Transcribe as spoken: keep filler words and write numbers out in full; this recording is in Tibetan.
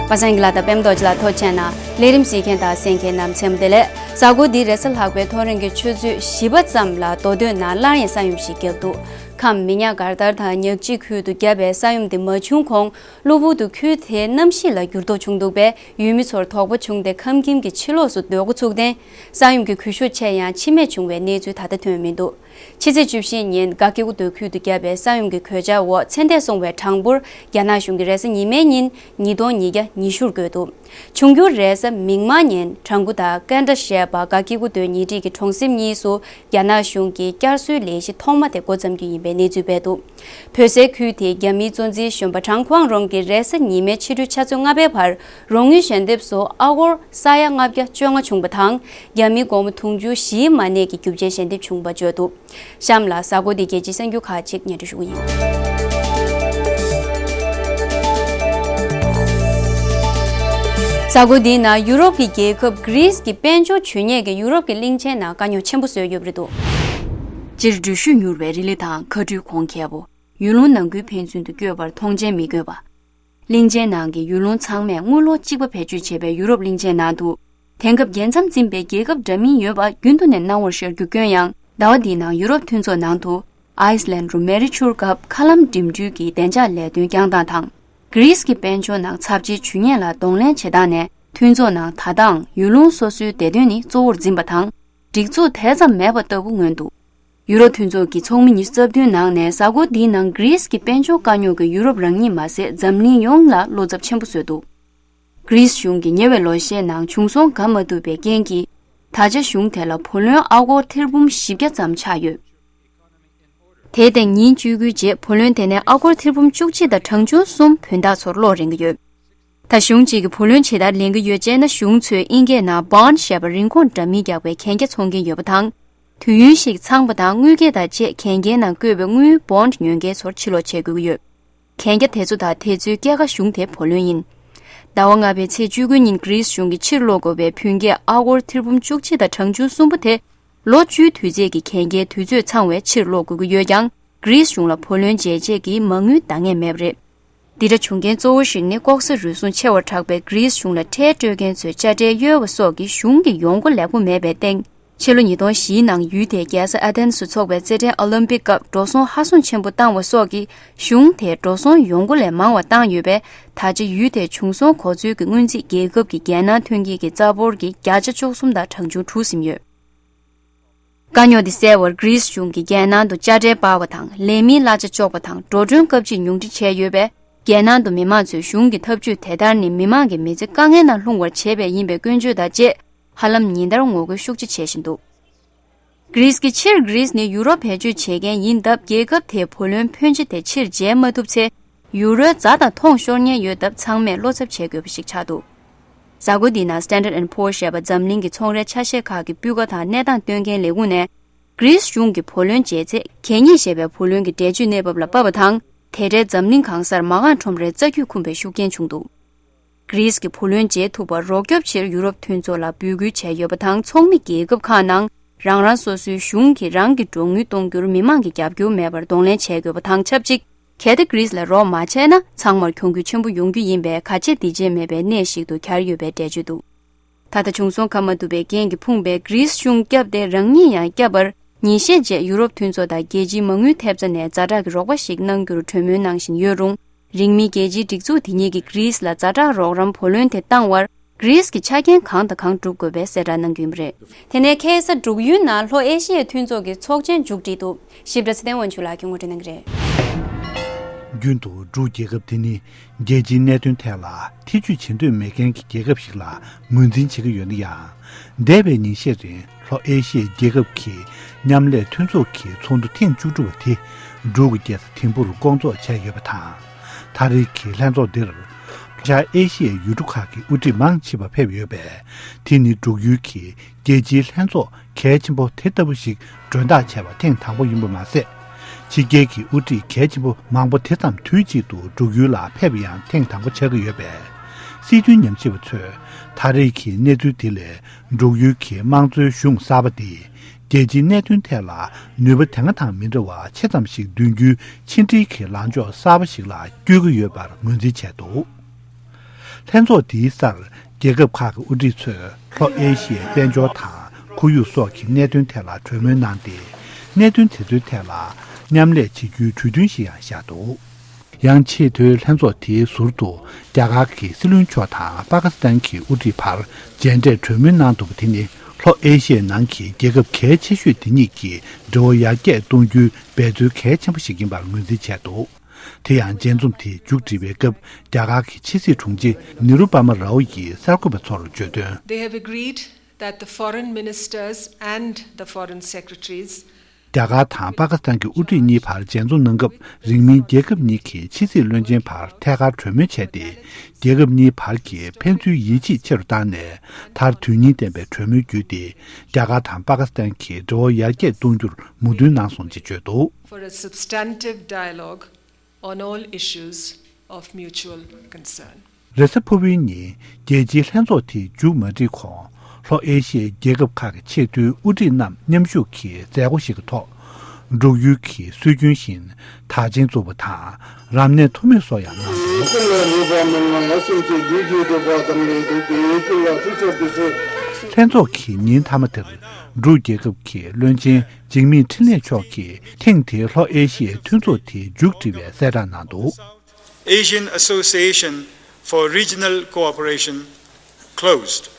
པ་སངས་ཀྱི་ལ་དང་པད་མ་རྡོ་རྗེ་ལགས་ཐུགས་རྗེ་གནང་། ལས་རིམ་གཟིགས་མཁན་དང་གསན་མཁན་རྣམས་མཚན་མོ་བདེ་ལེགས། གཟའ་འཁོར་འདིའི་རེས་གཟའ་ལྷག་པའི་ཐོ་རངས་ཀྱི་ཆུ་ཚོད་བཞི་པ་ཙམ་ལ་མདོ་སྟོད་ནང་སླར་ཡང་ས་ཡོམ་ཞིག་བརྒྱབ་འདུག་ཁམས་མི་ཉག་སྒར་ཐར་དང་ཉག་གཅིག་ཁུལ་དུ་བརྒྱབ་པའི་ས་ཡོམ་དེ་མ་བྱུང་གོང་གློ་བུར་དུ་ཁུལ་དེའི་གནམ་གཤིས་ལ་འགྱུར་ལྡོག་བྱུང་འདུག་པས། ཡུལ་མི་ཚོར་དོགས་པ་བྱུང་སྟེ་ཁམས་ཁྱིམ་གྱི་ཕྱི་ལོགས་སུ་སྡོད་འགོ་ཚུགས་ཏེ། ས་ཡོམ་གྱི་འགུལ་ཤུགས་ཆེ་ཡང་འཆི་རྨས་བྱུང་བའི་གནས་ཚུལ་ད་ལྟ་ཐོན་མི་འདུག་ཕྱི་ཚེས་བཅུ་བཞི་ཉིན་དགའ་སྐྱིད་ཀོ་ཏོ་ཁུལ་དུ་བརྒྱབ་པའི་ས་ཡོམ་གྱི་གོད་ཆག་འོག་ཚེ་འདས་སོང་བའི་གྲངས་འབོར་རྒྱ་ནག་གཞུང་གིས་རེས་གཟའ་ཉི་མའི་ཉིན་ཉིས་སྟོང་ཉིས་བརྒྱ་ཉི་ཤུར་བཀོད་འདུག་འབྱུང་འགྱུར་རེས་གཟའ་མིག་དམར་ཉིན་ཁྲང་ཀུ་དང་ཀན་ཏྲ་ཞེས་པ་དགའ་སྐྱིད་ཀོ་ཏོའི་ཉེ་འཁྲིས་ཀྱི་གྲོང་གསེབ་གཉིས་སུ་རྒྱ་ནག་གཞུང་གིས་བསྐྱར་གསོའི་ལས་གཞི་ཐོག་མ་དེ་འགོ་བརྩམ་རྒྱུ་ཡིན་པའི་གནས་ཚུལ་སྤེལ་འདུག་བོད་སའི་ཁུལ་དེའི་རྒྱ་མིའི་གཙོ་འཛིན་གཞོན་པ་ཀྲང་ཁུའང་རོང་གིས་རེས་གཟའ་ཉི་མའི་ཕྱི་དྲོའི་ཆུ་ཚོད་ལྔ་པའི་བར་རོགས་དངུལ་ཞལ་འདེབས་སུ་ཨ་སྒོར་ས་ཡ་ལྔ་བརྒྱ་བཅོ་ལྔ་བྱུང་བ་དང་། རྒྱ་མིའི་སྒོར་མོ་དུང་ཕྱུར་བཞིའི་མ་གནས་ཀྱི་རྒྱུ་ཆའི་ཞལ་འདེབས་བྱུང་བ་བརྗོད་འདུག་གཤམ་ལ་གཟའ་འཁོར་འདིའི་རྒྱལ་སྤྱིའི་གསར་འགྱུར་ཁག་ཅིག་སྙན་སྒྲོན་ཞུ་གི་ཡིན། གཟའ་འཁོར་འདིའི་ནང་ཡུ་རོབ་ཀྱི་རྒྱལ་ཁབ་གྷི་རིས་ཀྱི་དཔལ་འབྱོར་ཇུས་ཉེས་ཀྱིས་ཡུ་རོབ་ཀྱི་གླིང་ཆེན་ནང་དཀའ་རྙོག་ཆེན་པོ་བཟོས་ཡོད་པ་རེད་འདུག་སྤྱིར་འགྲུལ་བཞུད་མྱུར་བའི་རི་ལི་དང་མཁའ་འགྲུལ་གོང་ཁེ་པོ། ཡུལ་ལུང་ནང་ཁུལ་ཕན་ཚུན་དུ་བསྐྱོད་པར་མཐོང་མཆན་མི་དགོས་པ། གླིང་ཆེན་ནང་གི་ཡུལ་ལུང་ཚང་མས་དངུལ་ལོར་གཅིག་པ་བེད་སྤྱོད་བྱེད་པའི་ཡུ་རོབ་གླིང་ཆེན་ནང་དུ། དེང་སྐབས་རྒྱལ་མཚམས་འཛིན་པའི་རྒྱལ་ཁབ་འདྲ་མིན་ཡོད་པ་རྒྱུན་དུ་ནས་སྣང་བར་ཤར་རྒྱུ་སྐྱོན་ཡང་། ཟླ་བ་འདིའི་ནང་ཡུ་རོབ་མཐུན་ཚོགས་ནང་དུ། ཨའི་སི་ལན་རུ་མེ་རི་ཆུར་སྐབས་མཁའ་ལམ་འགྲིམ་འགྲུལ་གྱི་བདེ་འཇགས་ལས་དོན་བསྐྱངས་སྟངས་དང་། གྷི་རིས་ཀྱི་དཔལ་འབྱོར་ནང་ཚབས་ཆེའི་ཇུས་ཉེས་ལ་གདོང་ལེན་བྱེད་སྟངས་ནས། མཐུན་ཚོགས་ནང་ད་ལྟའང་ཡུལ་ལུང་སོ་སོའི་བདེ་དོན་ནི་གཙོ་བོར་འཛིན་པ་དང་། སྒྲིག་འཛུགས་དེ་ཙམ་མེད་པ་ལྟ་བུ་མངོན་འདུག་ཡུ་རོབ་མཐུན་ཚོགས་ཀྱི་ཚོགས་མི་ཉི་ཤུ་རྩ་བདུན་ནང་ནས་གཟའ་འཁོར་འདིའི་ནང་གྷི་རིས་ཀྱི་དཔལ་འབྱོར་དཀའ་རྙོག་གིས་ཡུ་རོབ་རང་ཉིད་མ་ཟད་འཛམ་གླིང་ཡོངས་ལ་བློ་འཚབ་ཆེན་པོ་བཟོས་འདུག་གྷི་རིས་གཞུང་གིས་ཉེ་བའི་ལོ་ཤས་ནང་བྱུང་སོང་དགའ་མ་ཐུབ་པའི་རྐྱེན་གྱིས། ད་ཆ་གཞུང་དེ་ལ་བུ་ལོན་ཨ་སྒོར་ཐེར་འབུམ་བཞི་བརྒྱ་ཙམ་ཆགས་ཡོད། དེ་སྟེང་ཉིན་བཅུ་དགུའི་རྗེས་བུ་ལོན་དེ་ནས་ཨ་སྒོར་ཐེར་འབུམ་བཅུ་གཅིག་དང་གྲངས་ཆུང་གསུམ་བུན་བདག་ཚོར་སློག་རན་གྱི་ཡོད། ད་གཞུང་གཅིག་གིས་བུ་ལོན་ཇི་ལྟར་ལེན་གྱི་ཡོད་ཅེ་ན། གཞུང་ཚོས་དབྱིན་སྐད་ནང་bond་ཞེས་པ་རིན་གོང་འདྲ་མིན་རྒྱག་པའི་གན་རྒྱ་འཚོང་མཁན་ཡོད་པ་དང་། དུས་ཡུན་ཞིག་ཚང་པ་དང་དངུལ་སྐྱེད་དང་བཅས་གན་རྒྱའི་ནང་བཀོད་པའི་དངུལ་bond་ཉོ་མཁན་ཚོར་ཕྱིར་སློག་བྱེད་དགོས་ཀྱི་ཡོད། གན་རྒྱ་དེ་ཚོ་དང་དེ་ཚོའི་སྐྱེད་ཀ་གཞུང་དེའི་བུ་ལོན་ཡིན། ཟླ་བ་ལྔ་པའི་ཚེས་བཅུ་དགུ་ཉིན་གྷི་རིས་གཞུང་གིས་ཕྱིར་སློག་དགོས་པའི་བུན་སྐྱེད་ཨ་སྒོར་ཐེར་འབུམ་བཅུ་གཅིག་དང་གྲངས་ཆུང་གསུམ་པོ་དེ། ལོ་བཅུའི་དུས་ཚད་ཀྱི་གན་རྒྱའི་དུས་ཚོད་ཚང་བའི་ཕྱིར་སློག་དགོས་ཀྱི་ཡོད་ཀྱང་། གྷི་རིས་གཞུང་ལ་བུ་ལོན་འཇལ་བྱེད་ཀྱི་མ་དངུལ་འདང་ངེས་མེད་པ་རེད། འདི་འདྲ་བྱུང་རྐྱེན་གཙོ་བོ་ཞིག་ནི་ལྐོག་ཟ་རུལ་སུངས་ཆེ་བར་གྲགས་པའི་གྷི་རིས་གཞུང་ལ་ཁྲལ་སྤྲོད་མཁན་ཚོས་དཔྱ་ཁྲལ་གཡོལ་བ་སོགས་ཀྱི་གཞུང་གི་ཡོང་སྒོ་ལེགས་པོ་མེད་པའི་སྟེང་། ཕྱི་ལོ་ཉིས་སྟོང་བཞིའི་ནང་ཡུལ་དེའི་རྒྱལ་ས་ཨ་ཐེན་སུ་འཚོགས་པའི་རྩེད་འགྲན་ཨོ་ལིམ་པིག་སྐབས་འགྲོ་སོང་ཧ་སོང་ཆེན་པོ་བཏང་བ་སོགས་ཀྱིས་གཞུང་དེའི་འགྲོ་སོང་ཡོང་སྒོ་ལས་མང་བ་བཏང་ཡོད་པས། ད་ཆ་ཡུལ་དེའི་བྱུང་སོང་གོ་ཚོད་ཀྱི་སྔོན་རྩིས་རྒྱལ་ཁབ་ཀྱི་རྒྱལ་ནང་ཐོན་སྐྱེད་ཀྱི་རྩ་འབོར་གྱི་བརྒྱ་ཆ་བཅུ་གསུམ་དང་གྲངས་ཆུང་དྲུག་ཟིན་ཡོད། དཀའ་རྙོག་འདི་སེལ་བར་གྷི་རིས་གཞུང་གིས་རྒྱལ་ནང་དུ་དཔྱ་ཁྲལ་སྤར་བ་དང་ལས་མིའི་གླ་ཆ་གཅོག་པ་དང་འགྲོ་གྲོན་སྐབས་ཕྱིར་ཉུང་འཕྲི་བྱས་ཡོད་པས། རྒྱལ་ནང་དུ་མི་མང་ཚོས་གཞུང་གི་ཐབས་ཇུས་དེ་ལྟར་ནི་མི་མང་གི་མི་ཚེ་དཀའ་ངལ་ནང་ལྷུང་བར་བྱེད་པས་ཡིན་པའི་སྐྱོན་བརྗོད་དང་བཅས། ཧ་ལམ་ཉིན་ལྟར་ངོ་རྒོལ་ཤུགས་ཆེ་བྱེད་བཞིན་འདུག་གྷི་རིས་ཀྱིས་ཕྱིར་གྷི་རིས་ནས་ཡུ་རོབ་བེད་སྤྱོད་བྱེད་མཁན་ཡིན་སྟབས། རྒྱལ་ཁབ་དེའི་བུ་ལོན་ཕོན་ཆེ་དེ་ཕྱིར་འཇལ་མ་ཐུབ་ཚེ། ཡུ་རོའི་རྫ་དང་མཐོངས་ཤོར་ཉེན་ཡོད་སྟབས། ཚང་མས་བློ་འཚབ་བྱེད་དགོས་པ་ཞིག་ཆགས་འདུག་གཟའ་འཁོར་འདིའི་ནང་Standard and Poor ཞེས་པ་འཛམ་གླིང་གི་ཚོང་རའི་ཆ་ཤས་ཁག་གི་སྤུས་ཀ་དང་གནས་སྟངས་སྟོན་མཁན་ལས་ཁུངས་ནས། གྷི་རིས་གཞུང་གིས་བུ་ལོན་འཇལ་ཚེ་གད་སྙིགས་ཞེས་པའི་བུ་ལོན་གྱི་འགྲེལ་བརྗོད་གནས་བབ་ལ་དཔག་པ་དང་། དེ་འབྲེལ་འཛམ་གླིང་གང་སར་མ་རྐང་ཁྲོམ་རའི་རྩ་རྒྱུད་འཁུམས་པའི་ཤུགས་རྐྱེན་བྱུང་འདུག་གྷི་རིས་ཀྱིས་བུ་ལོན་འཇལ་ཐུབ་པར་རོགས་སྐྱོབ་ཕྱིར་ཡུ་རོབ་མཐུན་ཚོགས་ལ་འབོད་སྐུལ་བྱས་ཡོད་པ་དང་། ཚོགས་མི་རྒྱལ་ཁབ་ཁག་ནང་རང་རང་སོ་སོའི་གཞུང་གིས་རང་གི་འགྲོ་དངུལ་གཏོང་རྒྱུར་མི་མང་གི་རྒྱབ་སྐྱོར་མེད་པར་གདོང་ལེན་བྱས་དགོས་པ་དང་ཆབས་ཅིག་གལ་ཏེ་གྷི་རིས་ལ་རོགས་མ་བྱས་ན། ཚང་མར་གྱོང་གུད་ཆེན་པོ་ཡོང་རྒྱུ་ཡིན་པས། ག་བྱེད་འདི་བྱེད་མེད་པའི་གནས་ཤིག་ཏུ་གྱར་ཡོད་པའི་འགྲེལ་བརྗོད་འདུག་ད་ལྟ་བྱུང་སོང་ཁ་མ་ཐུབ་པའི་རྐྱེན་གྱིས་ཕུང་བའི་གྷི་རིས་གཞུང་བསྐྱབས་ཏེ། རང་ཉིད་ཡང་བསྐྱབས་པར་ཉིན་ཤས་རྗེས་ཡུ་རོབ་མཐུན་ཚོགས་དང་རྒྱལ་སྤྱིའི་མ་དངུལ་ཐེབས་རྩ་ནས་ཛ་དྲག་གི་རོགས་པ་ཞིག་གནང་རྒྱུར་གྲོས་མོལ་གནང་བཞིན་ཡོད་རུང་། རིང་མིན་རྒྱལ་སྤྱིའི་སྒྲིག་འཛུགས་དེ་ཉིད་ཀྱིས་གྷི་རིས་ལ་ཛ་དྲག་རོགས་རམ་བུ་ལོན་དེ་བཏང་བར། གྷི་རིས་ཀྱིས་ཆ་རྐྱེན་གང་དང་གང་བསྒྲུབ་དགོས་པའི་གསལ་བསྒྲགས་གནང་རྒྱུ་ཡིན་པ་རེད། དེ་ནས་ཁ་སང་འབྲུག་ཡུལ་ནང་ལྷོ་ཨེ་ཤི་ཡའི་མཐུན་ཚོགས་ཀྱི་ཚོགས་ཆེན་མཇུག་སྒྲིལ་འདུག་ཞིབ་ཕྲ་ཚེ་བརྟན་དབང་ཕྱུག་ལགས་ཀྱིས་ངོ་སྤྲོད་གནང་གི་རེད། རྒྱུན་དུ་འབྲུག་རྒྱལ་ཁབ་དེ་ནི་རྒྱལ་སྤྱིའི་གནད་དོན་ཐད་ལ་ཐེ་ཇུས་བྱེད་འདོད་མེད་མཁན་གྱི་རྒྱལ་ཁབ་ཞིག་ལ་ངོས་འཛིན་བྱེད་ཀྱི་ཡོད་ན་ཡང་། འདས་པའི་ཉིན་ཤས་རིང་ལྷོ་ཨེ་ཤི་ཡའི་རྒྱལ་ཁབ་ཀྱི་མཉམ་ལས་མཐུན་ཚོགས་ཀྱི་ཚོགས་འདུ་ཐེངས་བཅུ་དྲུག་པ་དེ་འབྲུག་གི་རྒྱལ་ས་ཐིམ་ཕུར་སྐོང་ཚོགས་བྱས་ཡོད་པ་དང་། ད་རེས་ཀྱི་ལྷན་ཚོགས་འདིར་ལྷོ་ཤར་ཨེ་ཤི་ཡའི་ཡུལ་གྲུ་ཁག་གི་དབུ་ཁྲིད་མང་ཆེ་བ་ཕེབས་ཡོད་པས། དེ་ནི་འབྲུག་ཡུལ་གྱི་རྒྱལ་སྤྱིའི་ལྷན་ཚོགས་གལ་ཆེན་པོ་དེ་ལྟ་བུ་ཞིག་མགྲོན་བདག་བྱས་པ་ཐེངས་དང་པོ་ཡིན་པ་མ་ཟད། ཕྱི་རྒྱལ་གྱི་དབུ་ཁྲིད་གལ་ཆེན་པོ་མང་པོ་དེ་ཙམ་དུས་གཅིག་ཏུ་འབྲུག་ཡུལ་ལ་ཕེབས་ཡང་ཐེངས་དང་པོ་ཆགས་ཀྱི་ཡོད་པས། སྲིད་དོན་ཉམས་ཞིབ་པ་ཚོས་ད་རེས་ཀྱི་གནས་ཚུལ་དེ་ལས་འབྲུག་ཡུལ་གྱི་དམངས་གཙོའི་གཞུང་གསར་པ་འདིས་རྒྱལ་སྤྱིའི་གནད་དོན་ཐད་ལ་ནུས་པ་དེ་སྔ་དང་མི་འདྲ་བ་ཆེ་ཙམ་ཞིག་འདོན་རྒྱུའི་ཕྱི་འབྲེལ་གྱི་ལངས་ཕྱོགས་གསར་པ་ཞིག་ལ་བསྐྱོད་ཀྱི་ཡོད་པར་ངོས་འཛིན་བྱས་འདུག་ལྷན་ཚོགས་འདིའི་སར་རྒྱལ་ཁབ་ཁག་གི་དབུ་ཁྲིད་ཚོས་ལྷོ་ཨེ་ཤི་ཡའི་དཔལ་འབྱོར་དང་ཁོར་ཡུག་སོགས་ཀྱི་གནད་དོན་ཐད་ལ་གྲོས་མོལ་གནང་སྟེ། གནད་དོན་དེ་ཚོའི་ཐད་ལ་མཉམ་ལས་བྱེད་རྒྱུའི་གྲོས་མཐུན་ཞིག་ཡང་བཞག་འདུག། ཡང་ཆེས་མཐོའི་ལྷན་ཚོགས་དེའི་ཟུར་དུ་རྒྱ་གར་གྱི་སྲིད་བློན་མཆོག་དང་པ་ཀི་སི་ཐན་གྱི་དབུ་ཁྲིད་བར་མཇལ་འཕྲད་གྲོས་མོལ་གནང་འདུག་པ་དེ་ནི་ལྷོ་ཨེ་ཤི་ཡའི་ནང་གི་རྒྱལ་ཁབ་གལ་ཆེ་ཤོས་དེ་གཉིས་ཀྱི་འབྲེལ་བ་ཡར་རྒྱས་གཏོང་རྒྱུའི་འབད་རྩོལ་གལ་ཆེན་པོ་ཞིག་ཡིན་པར་ངོས་འཛིན་བྱས་འདུག། དེ་ཡང་མཇལ་འཛོམས་དེ་མཇུག་སྒྲིལ་བའི་སྐབས་རྒྱ་གར་གྱི་ཕྱི་སྲིད་དྲུང་ཆེ་ནི་རུ་པ་མ་རའོ་ཡིས་གསར་འགོད་པ་ཚོར་བརྗོད་དོན། They have agreed that the foreign ministers and the foreign secretaries རྒྱ་གར་དང་པ་ཀི་སི་ཐན་གྱི་དབུ་ཁྲིད་གཉིས་བར་མཇལ་འཛོམས་གནང་སྐབས་རིང་མིན་རྒྱལ་ཁབ་གཉིས་ཀྱི་ཕྱི་སྲིད་བློན་ཆེན་བར་ཐད་ཀར་གྲོས་མོལ་བྱས་ཏེ། རྒྱལ་ཁབ་གཉིས་བར་གྱི་ཕན་ཚུན་ཡིད་ཆེས་ཆེ་རུ་བཏང་ནས། མཐར་དོན་སྙིང་ལྡན་པའི་གྲོས་མོལ་བརྒྱུད་དེ། རྒྱ་གར་དང་པ་ཀི་སི་ཐན་གྱི་འབྲེལ་བ་ཡར་རྒྱས་གཏོང་རྒྱུར་མོས་མཐུན་གནང་སོང་ཅེས་བརྗོད་འདུག། For a substantive dialogue on all issues of mutual concern. རེས་གཟའ་ཕུར་བུའི་ཉིན་རྒྱལ་སྤྱིའི་ལྷན་ཚོགས་དེ་མཇུག་མ་སྒྲིལ་གོང་། ལྷོ་ཨེ་ཤི་ཡའི་རྒྱལ་ཁབ་ཁག་གི་ཆེས་མཐོའི་དབུ་ཁྲིད་རྣམས་མཉམ་ཞུགས་ཀྱིས་མཛད་སྒོ་ཞིག་གི་ཐོག་འབྲུག་ཡུལ་གྱི་སྲོལ་རྒྱུན་བཞིན་དར་ཆེན་བཙུགས་པ་དང་། རབ་གནས་ཐོགས་མེད་སོགས་ཡང་གནང་འདུག། ཀུན་ལ་མོས་པ་མི་མངའ་ཡ་སེམས་ཅན་ལུས་ཀྱི་གྲོགས་པ་དང་ལས་འདུག་པའི་ཀུན་ལ་ཐུགས་ཆབ་ཏུ་གསོལ། ལྷན་ཚོགས་ཀྱི་ཉིན་མཐའ་མ་དེར་འབྲུག་རྒྱལ་ཁབ་ཀྱི་བློན་ཆེན་འཇིགས་མེད་འཕྲིན་ལས་མཆོག་གིས་ཐེངས་དེའི་ལྷོ་ཨེ་ཤི་ཡའི་མཐུན་ཚོགས་དེ་མཇུག་སྒྲིལ་བའི་གསལ་བསྒྲགས་གནང་འདུག། Asian Association for Regional Cooperation closed.